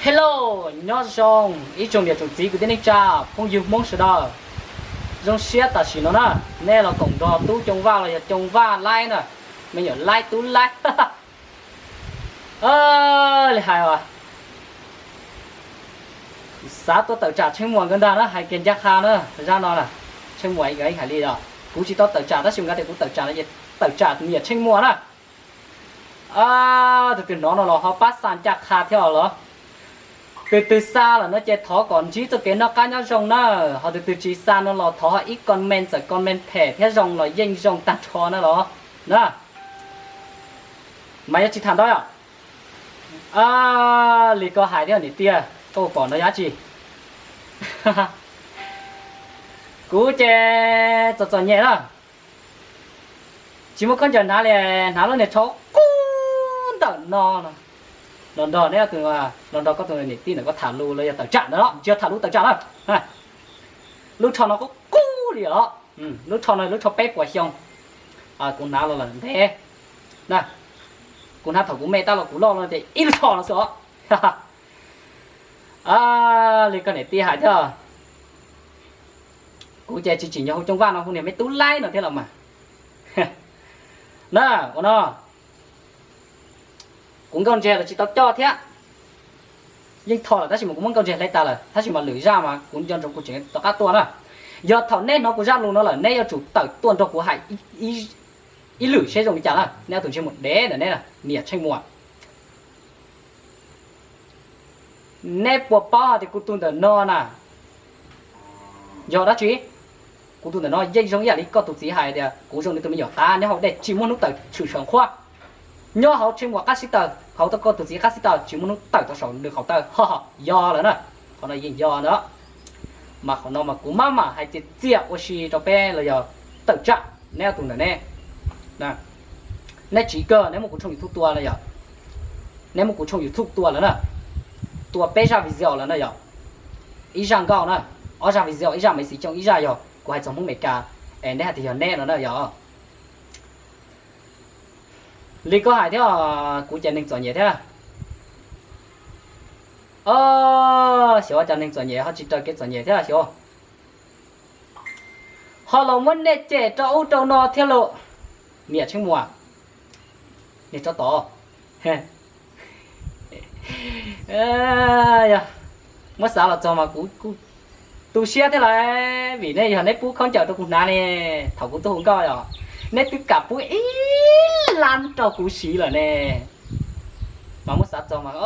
Hello, nyob zoo ib tsoom niam tsoom txiv kwv tij neej tsa phooj ywg Hmoob sawv daws. Zoo siab tam sim no na, nej los koom nrog tub Coo Vaj los yog Coo Vaj laib na, me nyuam laib tub laib. Li hais as, xav tuaj tawm tsam Tsheej Muas nkawd ntag na, hais kiag ncaj qha na, zaj no na, Tsheej Muas nkawd hais li os, kuv tsis tau tawm tsam tab sis nkawd tias kuv tawm tsam no ces tawm tsam niam Tsheej Muas na. Tus twg hnov no los ho pab xa ncaj qha thiab os los. Tus twg xa lawm no ces thov kom ntsib txoj kev noj qab nyob zoo na, ho tus twg tsis xa no los thov ho ib comment, txawm comment phem thiab zoo los yeej zoo tag nrho na los na. Mas yuav tsis tham ntau os. Li koj hais thiab niam tij, koj pom no yog dab tsi? Kuv ces txom txom nyem na, tsis muaj khaub ncaws hnav li, hnav lub niag tsho qub ntawm no. Los nrog neb, los nrog koj tus niam tij ntawm koj tham lus los yog tawm tsam ntawd los, tsis yog tham lus tawm tsam na. Lub tsho no qub qub li os, lub tsho no lub tsho peb puas xyoo, kuv hnav los lawm ntev na. Kuv hnav thaum kuv me tab los kuv loj no ces ib lub tsho no xwb os. Li koj niam tij hais thiab, kuv ces tsis tsim nyog hu Coo Vaj no, hu niag me tub laib no thiab los mas. Na, ua no, kuv nkauj ntseg los tsis tau coj thiab. Yeej tho lawm tab sis mas kuv muab nkauj ntseg hle tas lawm, tab sis mas lwm zaj mas kuv nco ntsoov kuv tseem rov qab tuaj na. Yog thaum neb hnov kuv zaj lus no lawm neb yuav tsum tawm tuaj nrog kuv hais ib lwm seb zoo li cas na, neb ob tug ntsej muag dev ntawm neb, niam Tsheej Muas. Neb puas paub hais tias kuv tus ntawm no na yog dab tsi? Kuv tus ntawm no yeej zoo ib yam li koj tus txiv hais tias kuv zoo li tus me nyuam qab nyob hauv dej tsis muaj hnub tawm tshwm saum qhuab. Nyob hauv Tsheej Muas qab xib taws, hauv koj tus txiv qab xib taws tsis muaj hnub tawm tau saum nws qaum taw. Ho, yog lawm na, qhov no yeej yog ntag. Mas qhov no mas kuv maj mam hais txias txias ua si rau peb los yog tawm tsam neb ob tug ntawm neb. Neb tsiv kawg, neb muab kuv tshooj YouTube tua na yom. Neb muab kuv tshooj YouTube tua lawm na, tua peb zaj video lawm na yom. Ib zaj nkauj na, ob zaj video, ib zaj Maiv Xiv Xyooj, ib zaj yog kuv hais txog Hmoob Amelikas, es neb hais tias yog neb no na yom. Li koj hais thiab, kuv ces neeg txom nyem thiab. Xyov ua cas neeg txom nyem ho tsis raws kev txom nyem thiab xyov. Ho los muab nej cem rau ub rau no thiab lauj, niam Tsheej Muas, niag tsov tom. Muab xav los txog mas kuv kuj tu siab thiab lauj, vim nej yog neb pub khaub ncaws rau kuv hnav ne, thaum kuv tuaj hu nkauj os, neb twb kam pub ib lab rau kuv siv lawm ne. Mas muab xav txog mas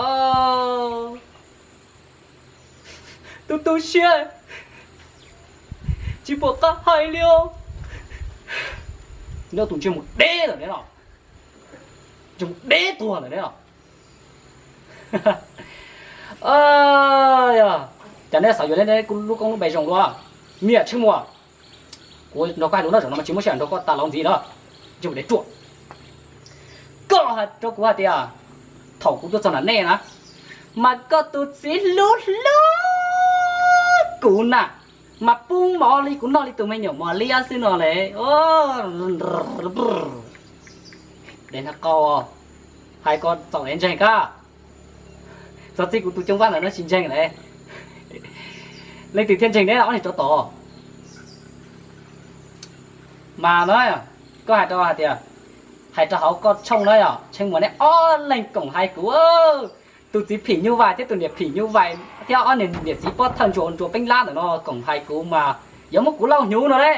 tu tu siab, tsis pom qab hais li os. Nyob tus ntsej muag deb lawm ne los, ntsej muag deb tuag lawm ne los. Yog cas neb xav yuav neb lub koob lub npe zoo dua, niam Tsheej Muas. Kuv nrog koj hais lus no zaum no mas tsis muab sij hawm nrog koj tas los ntxiv na, ntsej muag deb ruam. Koj hais rau kuv hais tias thaum kuv tuaj txog nram nej na, mas koj tus txiv hlub hlub kuv na, mas pub mov li kuv noj li tus me nyuam mos liab xwb no le. Dev hnav qau, hais ko txaus dev ntseeg kab. Txog txij kuv tus Coo Vaj ntawm no tsis ntseeg lawm, leej twg thiaj ntseeg neb ob niag tsov tom? Mas na, koj hais rau hais tias, hais rau hauv koj tshooj na yom, Tsheej Muas neb ob leeg koom hais kuv, tus txiv phim nyuj vais thiab tus niam phim nyuj vais thiab ob niag niam txiv pob thawj ntsuas ntsuas peeb lab ntawm no koom hais kuv mas yuav muab kuv lauj hnyuv no ne.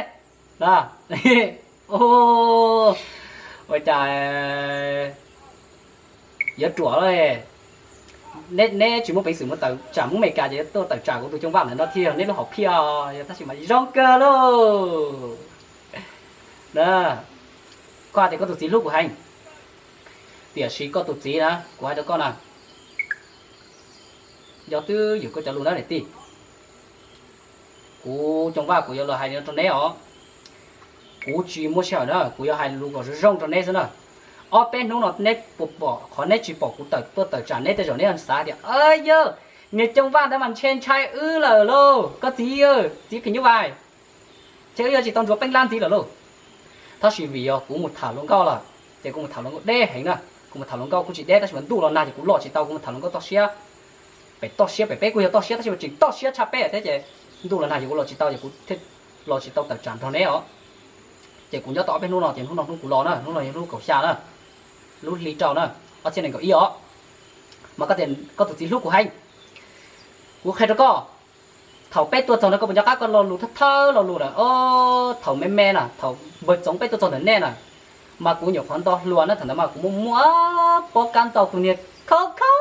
Ua cas yuav ruam, neb tsis muaj peev xwm mus tawm tsam Hmoob Amelikas ces yuav tuaj tawm tsam kuv tus Coo Vaj ntawm no thiab, neb lub hom phiaj yog tab sis mas zoo kawg lauj. Koj hais tias koj tus txiv hlub kuv heev, tiam sis koj tus txiv na, kuv hais rau koj na, yog twb ywm koj cov lus na niam tij. Kuv Coo Vaj kuv yuav los hais li no rau neb os. Kuv tsis muaj sij hawm na, kuv yuav hais lus kom zoo zoo rau neb xwb na. Ob peb hnub no neb puas pom qhov neb tsis pom kuv tawm tuaj tawm tsam neb tej zaum neb xav tias, yog niag Coo Vaj ntawd mas ntshe ntshai wb lawm lauj, koj txiv, txiv phim nyuj vais, ntshe wb yuav tsis tau ntsuas peeb lab ntxiv lawm lauj. Tab sis vim yog kuv mus tham hluas nkauj lawm, ces kuv mus tham hluas nkauj deb heev na. Kuv mus tham hluas nkauj kuj tsis deb tab sis mas ntuj los nag ces kuv los tsis tau, kuv mus tham hluas nkauj toj siab. Pem toj siab, pem peb kuj yog toj siab tab sis mas tseem toj siab tshaj peb thiab ces ntuj los nag ces kuv los tsis tau ces kuv thiaj los tsis tau tawm tsam nrog neb os. Ces kuv nyob tau ob peb hnub no ces hnub no hnub kuv los na, hnub no yog hnub kaum xya na, lub hli rau na, ob txhiab nees nkaum ib os. Mas koj tias koj tus txiv hlub kuv heev. Kuv qhia rau koj, thaum peb tuaj txog no koj puas nco qab koj lo lus thawj thawj lo lus na, thaum me me na, thaum npawg Txoov peb tuaj txog ntawm nej na, mas kuv nyuam qhuav nto hluas na, thaum ntawd mas kuv muaj muaj pob kab ntxaug tus niag khaub khaub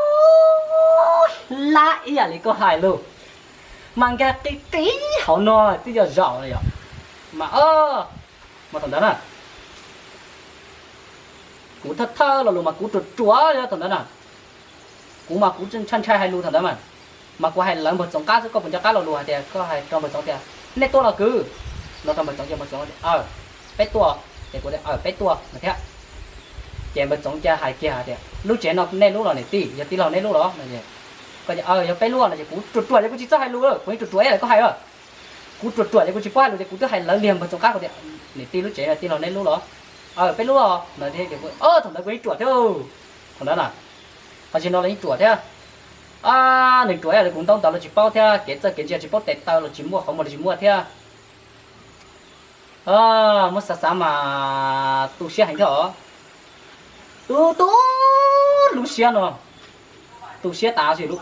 hlab ib yam li koj hais lus, mas nkag qis qis hauv no twb yog zaum yom. Mas, mas thaum ntawd na, kuv thawj thawj lo lus mas kuv ruam ruam thaum ntawd na. Kuv mas kuv ntshai ntshai hais lus thaum ntawd mas, mas kuv hais lawv npawg Txoov qab xwb, koj puas nco qab lo lus hais tias koj hais rau npawg Txoov tias nej tuaj los kwv, no rau npawg Txoov ces npawg Txoov tias peb tuaj, ces kuv tias peb tuaj no thiab. Ces npawg Txoov cia hais kiag hais tias lub tsev no nej lub los niam tij, yog tij laug neb lub los? Koj tias yog peb lub no ces kuv ruam ruam ces kuv tsis txawj hais lus, kuv yeej ruam ruam ib yam li koj hais. Kuv ruam ruam ces kuv tsis paub hais lus ces kuv twb hais lawv liag npawg Txoov qab, kuv tias niam tij, lub tsev no tij laug neb lub los? Peb lub no. Thaum ntawd kuv yeej ruam thiab. Thaum ntawd na, ho tsis no los yeej ruam thiab. Nws ruam ib yam li kuv ntaub ntawv los tsis paub thiab, kev txawj kev ntse tsis paub, tes taw los tsis muaj, qhov muag los tsis muaj thiab. Muab xav xav mas tu siab heev thiab os. Tu tu lub siab no, tu siab tas li lub,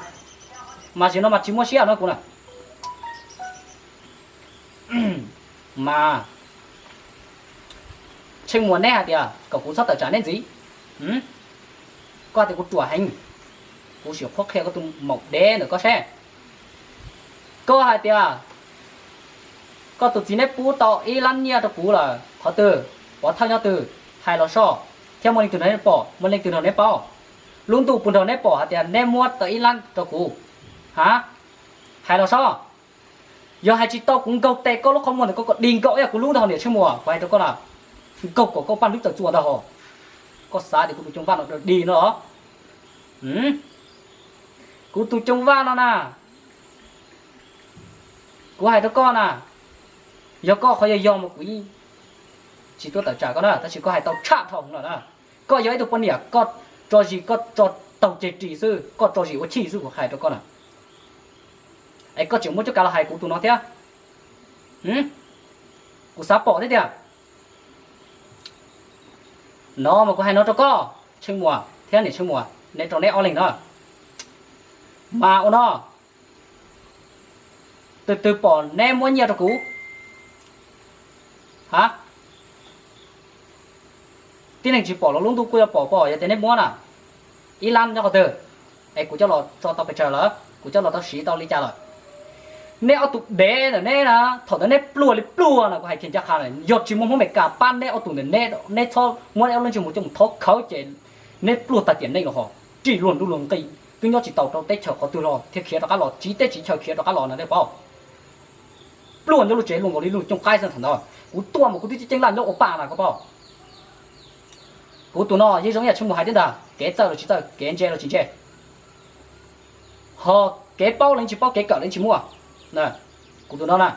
mas sim no mas tsis muaj siab no kuv na. Mas Tsheej Muas, neb hais tias kom kuv txhob tawm tsam neb ntxiv. Koj hais tias kuv ruam heev, kuv sim qhuab qhia koj tus maum dev ntawm koj seb. Koj hais tias koj tus txiv neb pub tau ib lab nyiaj rau kuv lawm qhov twg, pov thawj nyob twg, hais los soj, thiab muaj leej twg nrog neb pom, muaj leej twg nrog neb paub, lub ntuj puas nrog neb pom hais tias neb muab tau ib lab rau kuv? Ha, hais los soj. Yog hais tsis tau kuv nkaug tes koj lub qhov muag ntawm koj kom dig nkaus ib yam kuv lub ntag niam Tsheej Muas, kuv hais rau koj na, nkaug kom koj paj hlwb txawm txuas ntag hos. Koj xav tias kuv tus Cooj Vaj no dig no los? Kuv tus Cooj Vaj no na, kuv hais rau koj na, yog koj qhov yog yog mas kuv yeej tsis tuaj tawm tsam koj na, tab sis koj hais tau tshaj dhau lawm na. Koj yog ib tug poj niam, koj tso zis koj tso taug ceg ris xwb, koj tso zis ua chij xwb, kuv hais rau koj na. Es koj tseem muab cuab kav los hais kuv tus no thiab. Kuv xav pom thiab tiag. No mas kuv hais no rau koj Tsheej Muas thiab niam Tsheej Muas, neb rau neb ob leeg no, mas ua no, tus twg pom neb muab nyiaj rau kuv? Ha, tib neeg tsis pom los lub ntuj kuj yuav pom, pom yog tias neb muab na, ib lab nyob qhov twg, es kuv coj los tso tau pes tsawg lawm, kuv coj los tau siv tau li cas lawm. Neb ob tug dev ntawm neb na, thaum ntawd neb pluag li pluag na, kuv hais kiag ncaj qha na, yog tsis muaj Hmoob Amelikas pab neb ob tug ntawm neb, neb txhob muab neb ob lub ntsej muag coj mus thov khawv ces neb pluag tag tiam neej los ho, ris luag ntuj luag nqi, twb nyob tsis tau rau teb chaws qhov twg los thiaj khiav rov qab los, tsiv teb tsiv chaw khiav rov qab los no nej paub. Pluag nyob lub tsev luag nkaus li lub cooj qaib xwb thaum ntawd. Kuv tuaj mas kuv twb ceeb ceeb laj nyob ua paj na koj paub. Kuv tus no yeej zoo ib yam Tsheej Muas hais thiab ntag, kev txawj los tsis txawj, kev ntse los tsis ntse, ho kev paub los yeej tsis paub, kev kawm los yeej tsis muaj. Kuv tus no na,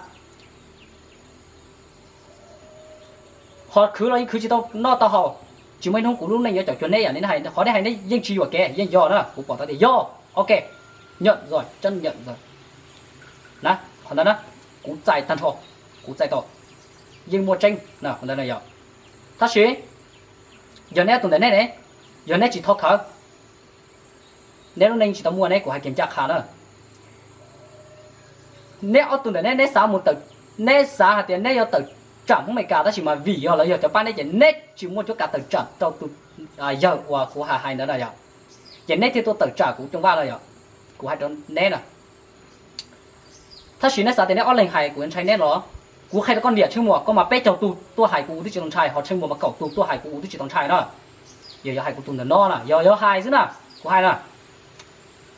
ho khwv los yeej khwv tsis tau noj tau haus, tsis muaj ib hnub kuv lub neej yuav caum cuag neb yam li neb hais, qhov neb hais neb yeej tsis yuam kev, yeej yog na, kuv pom tau tias yog, ok, nyam zos tseeb nyam zos na, qhov ntawd na, kuv txais tag nrho, kuv txais tau, yeej muaj tseeb na, qhov ntawd na yog. Tab sis yog neb ob tug ntawm neb ne, yog neb tsis thov khawv, neb lub neej tsis tau muaj ne, kuv hais kiag ncaj qha na. Neb ob tug ntawm neb, neb xav mus tawm, neb xav hais tias neb yuav tawm tsam Hmoob Amelikas, tab sis mas vim yog lawv yog cov pab neb ces neb tsis muaj cuab kav tawm tsam rau tus yawg uas kuv hais hais ntawd na yog, ces neb thiaj tuaj tawm tsam kuv Cooj Vaj no yog, kuv hais rau neb na. Tab sis neb xav tias neb ob leeg hais kuv yuav ntshai neb los? Kuv qhia rau koj niam Tsheej Muas, koj mas peb caug tug tuaj hais kuv, kuv twb tsis tau ntshai, ho Tsheej Muas mas kaum tug tuaj hais kuv, kuv twb tsis tau ntshai na. Yog, yog hais kuv tus ntawm no na, yog, yog hais xwb na, kuv hais na,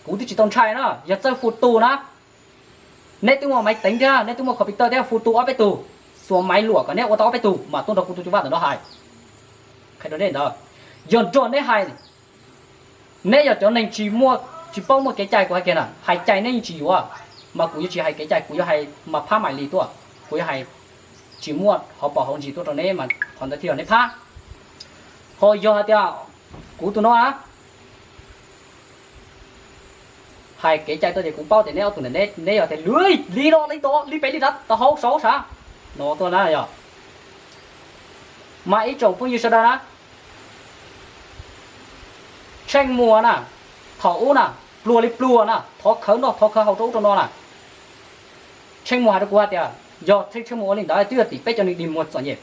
kuv twb tsis tau ntshai na, yog txawj fu tus na. Neb twb muaj maiv teev thiab, neb twb muaj computer thiab, fu tus ob peb tug, xuas maiv luam kom neb ua tau ob peb tug mas tuaj nrog kuv tus Cooj Vaj ntawm no hais. Qhia rau nej ntawd, yog nrog neb hais, neb yog cov neeg tsis muaj, tsis paub muaj kev cai, kuv hais kiag na, hais cai neb yeej tsis yuav, mas kuv yuav tsis hais kev cai, kuv yuav hais mas phab Maiv Lis tuaj, kuv yuav hais tsis muaj hauv paus hauv ntsis tuaj rau neb mas qhov ntawd thiaj yog neb phab. Ho yog hais tias kuv tus no na, Hais kev cai tuaj ces kuv paub tias neb ob tug ntawm neb, neb yog tias lwm li no li ntawd li pem li nrad tau hauv saud sav no tuaj na yog. Mas ib tsoom phooj ywg sawv daws na, Tsheej Muas na, thaum ub na, pluag li pluag na, thov khawv noj thov khawv haus rau ub rau no na. Tsheej Muas hais rau kuv hais tias yog Tsheej, Tsheej Muas ua li ntawd twb yog tim peb cov neeg dig muag txom nyem.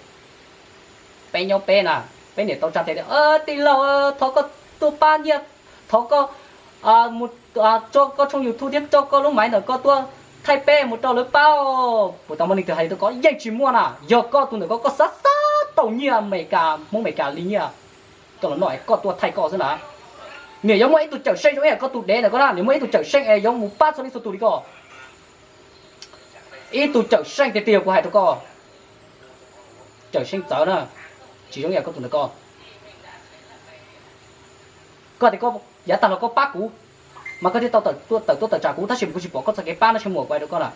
Peb nyob peb na, peb niam tau tsa tes tias tij laug, thov koj tuaj pab nyiaj, thov koj mus tso koj tshooj YouTube thiab tso koj lub maiv ntawm koj tuaj thaij peb mus rau lawv pab. Puas tau muaj leej twg hais li rau koj? Yeej tsis muaj na. Yog koj tus ntawm ko koj xav xav tau nyiaj Amelikas, Hmoob Amelikas li nyiaj, koj los noj es koj tuaj thaij koj xwb na. Niam yuav muaj ib tug cawm seej zoo ib yam koj tus dev ntawm ko na, niam muaj ib tug cawm seej es yuav mus pab txhua leej txhua tus li koj. Ib tug cawm seej tiag tiag kuv hais rau koj, cawm seej txawv na, tsis zoo ib yam koj tus ntawm ko. Koj tias koj yav tag los koj pab kuv, mas koj thiaj tau tawm tuaj tawm tsam kuv, tab sis mas kuv tsis pom koj txoj kev pab no Tsheej Muas, kuv hais rau koj na.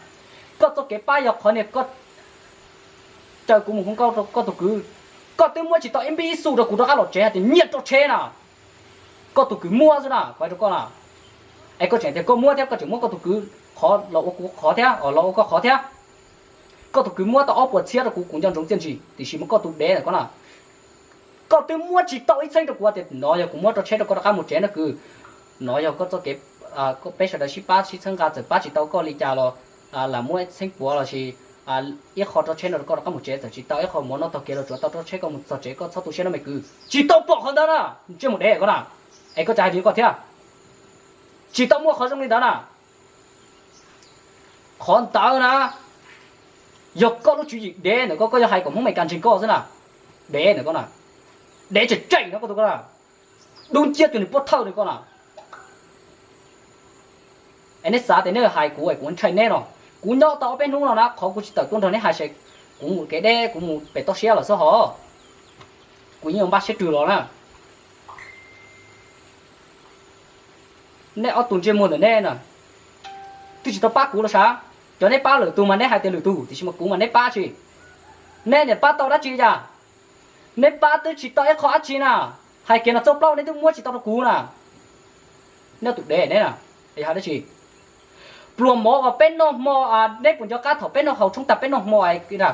Koj txoj kev pab yog qhov niag koj raws kuv mus hu nkauj rau koj tus kwv, koj twb muab tsis tau ib npib xu rau kuv rov qab los tsev hais tias nyiaj rau tsheb na. Koj tus kwv muab xwb na, kuv hais rau koj na. Es koj tseem tias koj muab thiab koj tseem muab koj tus kwv qhov los ua kuv qhov thiab, los ua koj qhov thiab. Koj tus kwv muab tau ob puas txhiab rau kuv, kuv nco ntsoov txiaj ntsig, tiam sis mas koj tus dev ntawm ko na, koj twb muab tsis tau ib txheeb rau kuv tias no yog kuv muab rau tsheb rau koj rov qab mus tsev na kwv. No yog koj txoj kev, peb sawv daws sib pab sib txhawb nqa, txawm pab tsis tau koj li cas los lam muab ib txheeb puav los sis ib qho rau tsheb no rau koj rov qab mus tsev, txawm tsis tau ib qho mov noj taug kev los tsuav tau rau tsheb koj mus txog tsev, koj txhob tu siab no me kwv. Tsis tau pom qhov ntawd na, ntsej muag dev ko na. Es koj tsa hais li koj thiab, tsis tau muaj qhov zoo li ntawd na. Qhov ntawd na, yog koj lub tswv yim dev ntawm koj, koj yog hais kom Hmoob Amelikas ntseeg koj xwb na. Dev ntawm koj na, dev tseem tseem no koj tus ko na, dub nciab cuag nws pov thawj ntawm koj na. Es neb xav tias neb hais kuv es kuv ntshai neb no. Kuv nyob tau ob peb hnub no na, qhov kuv tsis tawm tuaj nrog neb hais ces kuv mus kev deb, kuv mus pem toj siab lawm xwb hos. Kuv yeej yuav npaj siab rwg los na. Neb ob tug ntsej muag ntawm neb na, twb tsis tau pab kuv los sav. Cov neb pab lwm tus mas neb hais tias lwm tus, tiam sis mas kuv mas neb pab tsis. Neb niam pab tau dab tsi cas? Neb pab twb tsis tau ib qho dab tsi na. Hais kiag no txog plaub neb twb muab tsis tau rau kuv na. Neb tus dev neb na, yog hais dab tsi? Pluas mov uas peb noj hmo, neb puas nco qab thaum peb noj haus tshoob tag peb noj hmo,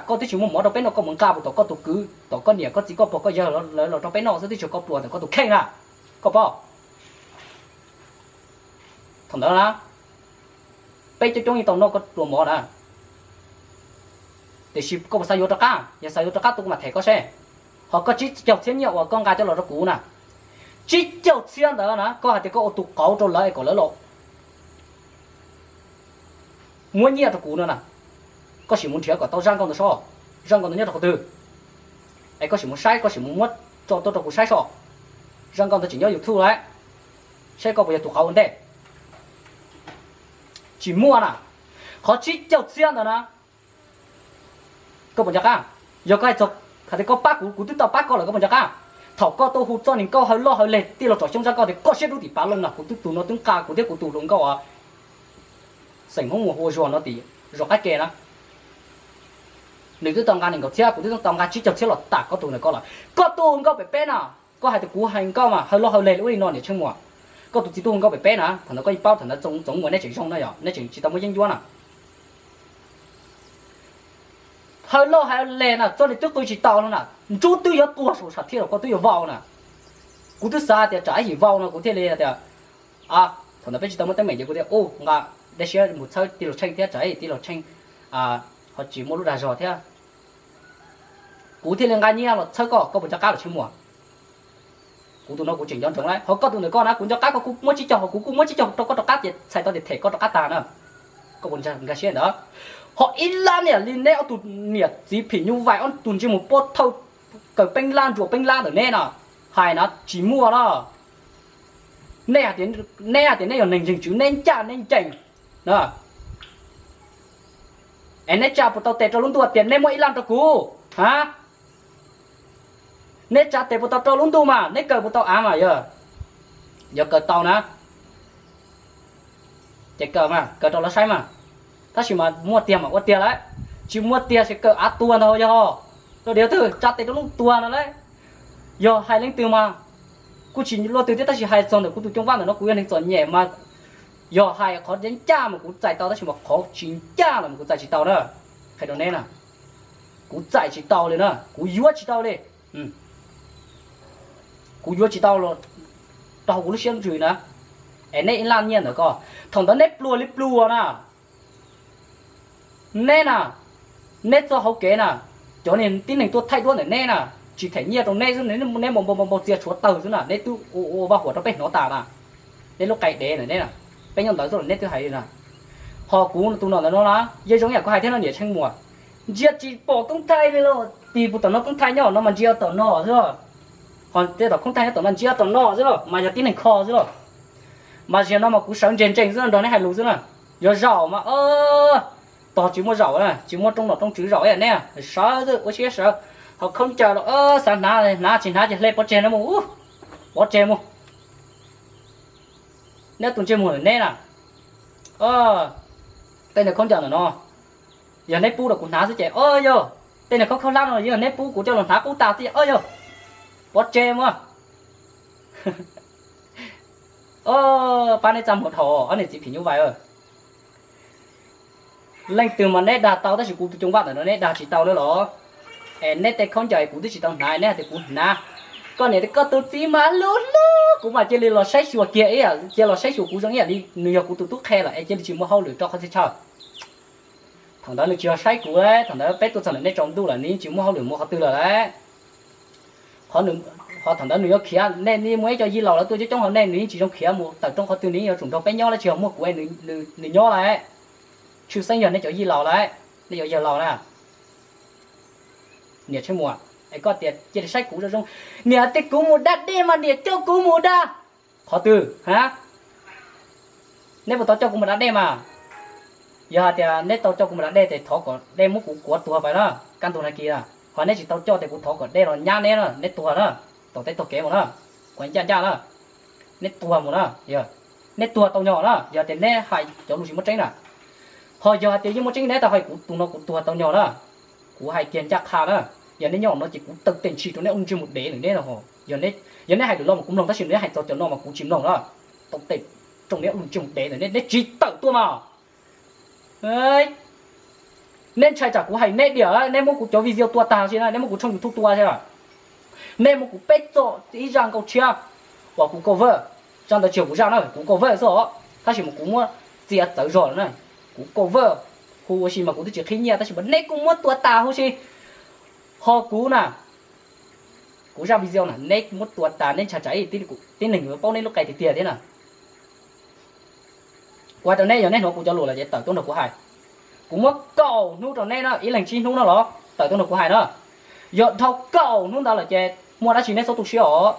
koj twb tsis muaj mov rau peb noj, koj mus nqa puas tom koj tus kwv, tom koj niam koj txiv koj pog koj yawg lawv los rau peb noj xwb, twb tsis yog koj pluas ntawm koj tus kheej na. Koj paub, thaum ntawd na, peb coob coob yeej tau noj koj pluas mov na. Tiam sis koj puas xav yuav rov qab? Yog xav yuav rov qab tuaj kuv mam them koj seb. Ho koj tsib caug txhiab nyiaj uas koj nqa coj los rau kuv na, tsib caug txhiab ntawd na koj hais tias koj ua tus qauv rau lawv es kom lawv los muab nyiaj rau kuv no na. Koj sim mus nrhiav kom tau zaj nkauj ntawd soj, zaj nkauj ntawd nyob rau qhov twg, es koj sim mus saib, koj sim mus muab tso tuaj rau kuv saib soj. Zaj nkauj ntawd tseem nyob YouTube lawm, saib koj puas yog tus qauv ua ntej. Tsis muaj na. Qhov tsib caug txhiab ntawd na, koj puas nco qab? Yog koj hais txog hais tias koj pab kuv, kuv twb tau pab koj lawm, koj puas nco qab? Thaum koj tuaj hu txoj niag nkauj hawv loj hawv leg tij laug tsom xyoob ntsab koj tias koj siab dub tim pav loog no, kuv twb tus no twb nqa kuv thiab kuv tus hluas nkauj xeem Hmoob Muas hu ua Zuag no tim zos qab ke na. Nws twb tau nqa nees nkaum txhiab, kuv twb tau nqa tsib caug txhiab los tam koj tus ntawm ko lawm. Koj tuaj hu nkauj pem peb na, koj hais tias kuv hais nkauj mas hawv loj hawv leg li ub li no niam Tsheej Muas. Koj tus txiv tuaj hu nkauj pem peb na, thaum ntawd koj yeej paub thaum ntawd Txoov Muas neb tseem zoo na yog, neb tseem tsis tau muaj yeeb ncuab na. Hawv loj hawv leg na, txoj niag twb qw tsis tau no na, ntsub twb yuav tuag saum sam thiaj los koj twb yuav vau na. Kuv twb xav tias tsam ib yim vau no kuv thiaj li tias, thaum ntawd peb tsis tau muaj teeb meem ces kuv thiaj u nqa dej siab mus txhawb tij laug Tsheej thiab tsam ib yim tij laug Tsheej ho tsis muaj lub dag zog thiab. Kuv thiaj li nqa nyiaj los txhawb koj, koj puas nco qab los Tsheej Muas? Kuv tus no kuv tseem nco ntsoov lawm, ho koj tus ntawm koj na kuv nco qab koj kuj muab tsib caug, ho kuv kuj muab tsib caug rau koj rov qab ces txhais tau tias them koj rov qab tag na. Koj puas nkag siab ntawd? Ho ib lab niam li neb ob tug niam txiv phim nyuj vais ob tug ntsej muag pob thawj kaw peeb lab ntsuas peeb lab ntawm neb no, hais na tsis muaj no. Neb hais tias neb yog neeg ntseeg tswv, neb ncaj neb ncees na. Es neb tsa puas tau tes rau lub ntuj tias neb muab ib lab rau kuv ha? Neb tsa tes puas tau rau lub ntuj mas neb kaw puas tau av mas yog? Yog kaw tau na ces kaw mas, kaw rau lawv saib mas. Tab sis mas muaj tiag mas ua tiag lawm, tsis muaj tiag ces kaw av tuag ntag yog. Rau diav twg tsa tes rau lub tuag no lawm. Yog hais leej twg mas kuj tsis luaj twg thiab, tab sis hais txog ntawm kuv tus Cooj Vab ntawm no kuv yog neeg txom nyem mas Yog hais qhov ncaj mas kuv txais tau, tab sis mas qhov tsis ncaj los kuv txais tsis tau na. Qhia rau neb na, kuv txais tsis tau li na, kuv yuav tsis tau li. Kuv yuav tsis tau los rau hauv kuv lub siab ntsws na. Es neb ib laj nyiaj ntawm ko, thaum ntawd neb pluag li pluag na. Neb na, neb txoj hauv kev na, cov niag tib neeg tuaj thaij duab ntawm neb na, tsis them nyiaj rau neb xwb, neb npau npau npau txias tshuav tawg xwb na, neb twb ua ua vaj huam rau peb hnov tas na. Neb lub qe dev ntawm neb na, peb nyob ntawd xwb los neb twb hais li na. Ho kuv tus nom ntawm no na, yeej zoo yam kuv hais thiab no niam Tsheej Muas, ntsia tsis pom koob thaij li los tig puas tom no, koob thaij nyob no mas ntsia tom no xwb. Ho tej tom koob thaij nyob tom no ntsia tom no xwb los mas yog tib neeg kho xwb los. Mas ziag no mas kuv sawv ntseg ntsees xwb nrog neb hais lus xwb na. Yog zaum mas tog tsis muaj zaum na, tsis muaj rooj nom rooj tswv zaum ib yam neb, sawv xwb ua siab sawv. Ho khaub ncaws los xav hnav, hnav tsis hnav ces hle pov tseg no mus, pov tseg mus. Neb tus ntsej muag ntawm neb na, tej niag khaub ncaws ntawm no yog neb pub rau kuv hnav xwb ces o yog, tej niag khaub khaub hlab no yog neb pub kuv coj los hnav qub tas xwb ces o yog, pov tseg mus. Pab neb txaj muag dhau ob niam txiv phim nyuj vais. Leej twg mas neb dag tau tab sis kuv tus coo vaj ntawm no neb dag tsis tau na los. Es neb tej khaub ncaws kuv twb tsis tau hnav neb hais tias kuv hnav. Koj niam koj tus txiv mas hlub hlub kuv mas cia li los saib xyuas kiag ib yam, cia los saib xyuas kuv zoo ib yam li nws yog kuv tus tub qhe lawm es cia li tsis muaj hauj lwm rau qhov txhia chaw. Thaum ntawd nws tsis yog saib kuv, thaum ntawd peb tuaj txog ntawm nej tsaus ntuj lawm nws yeej tsis muaj hauj lwm mus qhov twg lawm lauj. Ho thaum ntawd nws yuav khiav, nej muaj ib co yij laus lawv tuaj coob coob hauv nej, nws yeej tsis zoo khiav mus tawm rooj qhov twg, nws yeej yuav tsum nrog peb nyob, tsis yog muaj kuv nws nyob lauj. Tshwj xeeb yog nej cov yij laus lauj, nej cov yawg laus na. Niam Tsheej Muas, es koj tias cia li saib kuv zoo zoo, niam tias kuv mus da dej mas niam coj kuv mus da. Qhov twg ha? Neb puas tau coj kuv mus da dej mas? Yog hais tias neb tau coj kuv mus da dej ces thov kom dej muab kuv kuav tuag pais na, kaj ntug na kis na. Ho neb tsis tau coj ces kuv thov kom dej los nyab neb na, neb tuag na, taug teb taug kev mus na, kuv ncaj ncaj na, neb tuag mus na, neb tuag tau nyog na, yog tias neb hais cov lus tsis muaj tseeb na. Ho yog hais tias yeej muaj tseeb neb tau hais kuv tus no kuv tuag tau nyog na, kuv hais kiag ncaj qha na, yog neb nyob no ces kuv taw tes ntshis rau neb ua ntsej muag dev ntawm neb no. Yog neb hais lus no mas kuv mloog tab sis neb hais txog cov no mas kuv tsis mloog na, taw tes rau neb ua ntsej muag dev ntawm neb, neb tsis tawm tuaj mas. Neb ntshai tsam kuv hais neb diam, neb muab kuv cov video tua tag si na, neb muab kuv tshooj YouTube tua si. Neb muab kuv peb txoj ib zaj nkauj tshiab uas kuv cover, zaj ntawd tsis yog kuv zaj na, kuv cover xwb os, tab sis mas kuv muab txiav txawv zog lawm na. Kuv cover hu ua si mas kuv twb tsis qhib nyiaj tab sis mas neb kuj muab tua tas huv si. Ho kuv na, kuv zaj video na neb muab tua tas, neb ntshai tsam tib neeg yuav paub neb lub qe tiag tiag thiab na. Kuv hais rau neb, yog neb hnov kuv cov lus lawm ces tawm tuaj nrog kuv hais. Kuv muab kaum hnub rau neb na, ib leeg tsib hnub no los tawm tuaj nrog kuv hais na. Yog dhau kaum hnub ntawd lawm ces muaj dab tsi neb txhob tu siab os.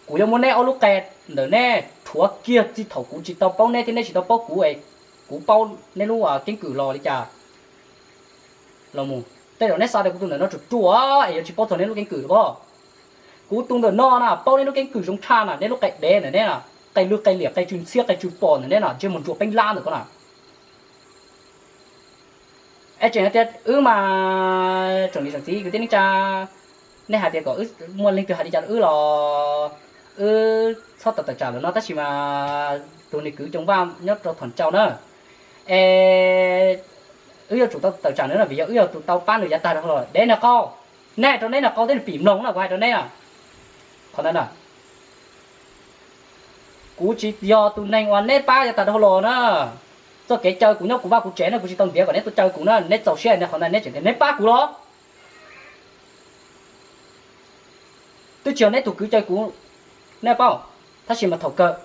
Kuv yuav muab neb ob lub qe ntawm neb rhuav kiag txij thaum kuv tsis tau paub neb thiab neb tsis tau paub kuv es kuv paub neb lub keeb kwm los li cas los mus. Tej zaum neb xav tias kuv tus ntawm no tsuas ruam es yuav tsis paub txog neb lub keeb kwm los pob. Kuv tus ntawm no na paub neb lub keeb kwm zoo tshaj na, neb lub qe dev ntawm neb na, qe lwj qe liam qe tsw ntxhiab qe tsw pom ntawm neb na, ntsej muag ntsuab peeb lab ntawm ko na. Es tseem hais tias wb mas tsoom niam tsoom txiv kwv tij neej tsa, nej hais tias kom wb, muaj leej twg hais li cas rau wb los wb txhob tawm tawm tsam lawm no tab sis mas tus niag kwv Coo Vaj nyob rau Thom Tsau na, es wb yuav tsum tau tawm tsam nws na vim yog wb yog tus tau pab nws yav tag dhau los. Dev niag qau, nej hais rau neb niag qau thiab nws pim mloog na, kuv hais rau neb na. Qhov ntawd na, kuv tsis yog tus neeg uas neb pab yav tag dhau los na. Txoj kev caw kuv nyob kuv vaj kuv tsev na kuv tsis tau ntiav kom neb tuaj caw kuv na, neb txaus siab ne, qhov ntawd neb tseem tias neb pab kuv los? Twb tsis yog neb tus kwv caw kuv, nej paub, tab sis mas thaum kawg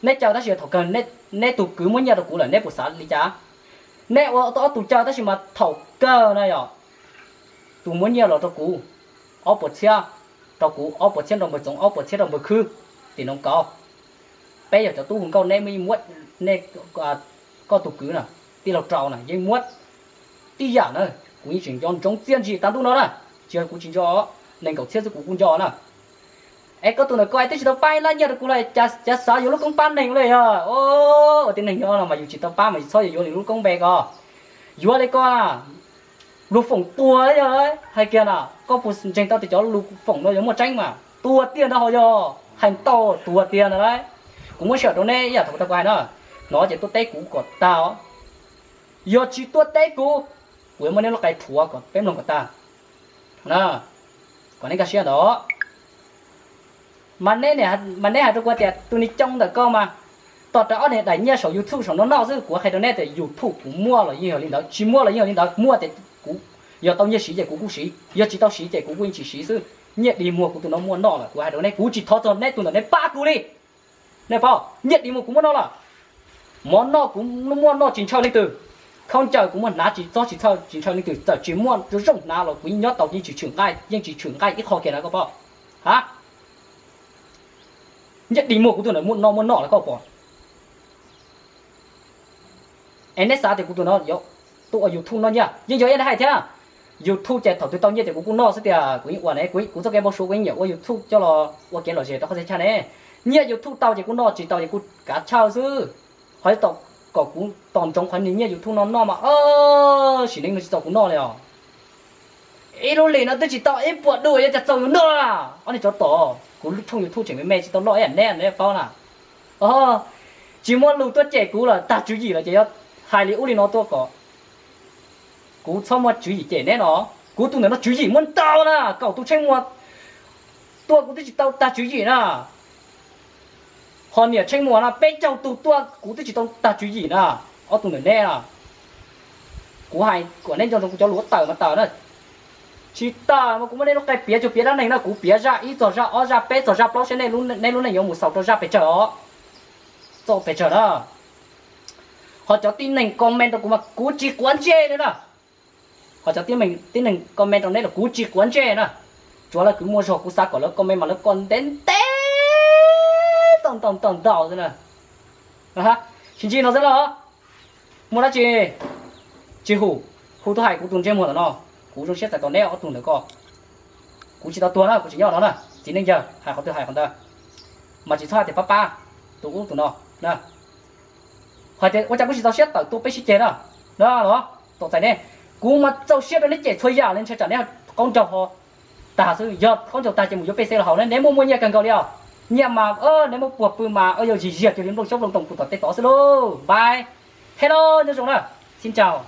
neb caw tab sis thaum kawg neb tus kwv muab nyiaj rau kuv lawm neb puas xav li cas? Neb ua ob tug caw tab sis mas thaum kawg na yom, tus muab nyiaj los rau kuv ob puas txhiab, rau kuv ob puas txhiab rau npawg Txoov, ob puas txhiab rau npawg Khwb, tim no kauv. Peb yog cov tub hu nkauj, neb muab, nej, koj tus kwv na, tij laug Rau na yeej muab tib yam na, kuv yeej tseem nco ntsoov txiaj ntsig tas ntuj no na, tsis yog kuv tsis nco, nees nkaum txhiab xwb kuv kuj nco na. Es koj tus ntawm ko twb tsis tau pab ib lab nyiaj rau kuv los, cas xav yuav lub koob pab neeg ua luaj yog? Ua tib neeg nyob no mas yus tsis tau pab mas yus txhob yuav yuav nws lub koob npe ko. Yuav li ko na, lus foom tuag yog hais kiag na, koj puas ntseeg tau tias cov lus foom no yuav muaj tseeb mas tuag tiag ntag ho yog, hais ntau tuag tiag ntag lauj. Kuv muab sij hawm rau neb ib yam thaum kuv tau kuv hais na, no ces tuaj teb kuv kom tag os. Yog tsis tuaj teb kuv, kuv yuav muab neb lub qe rhuav kom peb mloog kom tag. Kom neb nkag siab ntawd. Mas neb hais rau kuv tias tus ni coo ntawm koj mas, tos rawv ob daim nyiaj saum YouTube saum no noj xwb. Kuv hais rau neb tias YouTube kuv muaj los yeej yog li ntawd, tsis muaj los yeej yog li ntawd. Muaj ces kuv, yog tau nyiaj siv ces kuv kuj siv, yog tsis tau siv ces kuv kuj yeej tsis siv xwb. Nyiaj dig muag kuv tus no muaj noj lawm, kuv hais rau neb, kuv tsis thov txog neb tus ntawm neb pab kuv li. Nej paub, nyiaj dig muag kuv muaj noj lawm. Mov noj kuv muaj noj tsis ntshaw leej twg. Khaub ncaws kuv muaj hnav tsis txob tsis txhaw tsis ntshaw leej twg, txawm tsis muaj zoo hnav los kuv yeej nyob tau, yeej tsis tshwm nqaij, yeej tsis tshwm nqaij ib qho kiag na koj paub. Ha, nyiaj dig muag kuv tus ntawm muaj noj muaj noj lawm koj pom. Es neb xav tias kuv tus no yuav tuaj ua YouTube noj nyiaj, yeej yog ib yam hais thiab. YouTube ces thaum twg tau nyiaj ces kuv kuj noj xwb tiag. Kuv yeej ua ne, kuv txoj kev npau suav kuv yeej nyiam ua YouTube coj los ua kev lom zem rau qhov txhia chaw ne. Nyiaj YouTube tau ces kuj noj, tsis tau ces kuj kav chawj xwb. Ho tom, kom kuv tos ntsoov qhov niag nyiaj YouTube no noj mas sim neej no tsis txaus kuv noj li os. Ib lub hlis no twb tsis tau ib puas duas yuav cas txaus yus noj. Ob niag tsov tom, kuv lub tshooj YouTube tseem me me tsis tau loj ib yam neb, neb paub na. Tsis muaj lus tuaj cem kuv lawm, tag tswv yim lawm ces yuav hais li ub li no tuaj kom kuv txhob muaj tswv yim cem neb no. Kuv tus ntawm no tswv yim muaj ntau na, kaum tus Tsheej Muas tuaj kuv twb tsis tau tag tswv yim na. Ho niam Tsheej Muas no peb caug tus tuaj kuv twb tsis tau tag tswv yim na. Ob tug ntawm neb na, kuv hais kom neb nco ntsoov kuv cov lus tawm mas tawm na. Tsis tawm mas kuv muab neb lub qe piav cuag piav dab neeg na, kuv piav zaj ib txog zaj ob zaj peb txog zaj plaub seb neb lub neej yuav mus xaus rau zaj pes tsawg os. Txoj pes tsawg na. Ho cov tib neeg comment rau kuv mas kuv tsis quav ntsej li na. Ho cov tib neeg comment rau neb los kuv tsis quav ntsej na. Tsuav lawv kwv muaj zog kuv xav kom lawv comment mas lawv comment ntev ntev ntau ntau ntau ntau xwb na. Tsis ntsib no xwb los muaj dab tsi tsis hu, hu tuaj hais kuv tus ntsej muag ntawm no. Kuv zoo siab txais tos neb ob tug ntawm ko. Kuv tsis tau tuag na, kuv tseem nyob no na, txiv neej yawg hais qhov twg hais qhov ntawd, mas tsis txhob hais tias pab pab tus ub tus no na. Hais tias ua cas kuv tsis txaus siab tawm tuaj peb sib ceg na, no los tau txais ne. Kuv mas txaus siab rau neb cem txhua yam li ntshai tsam neb qaub ncaug ho tag xwb, yog qaub ncaug tag ces mus yuav pej xeem los haus ne, neb muaj muaj nyiaj kawg nkaus li os. Nyiaj mas neb muab puag pw mas yuav zig ziag cuag li nplooj xyoob nplooj ntoos puag tom tej tod xwb lauj. Bye. Hello, nyob zoo na. Xin chào.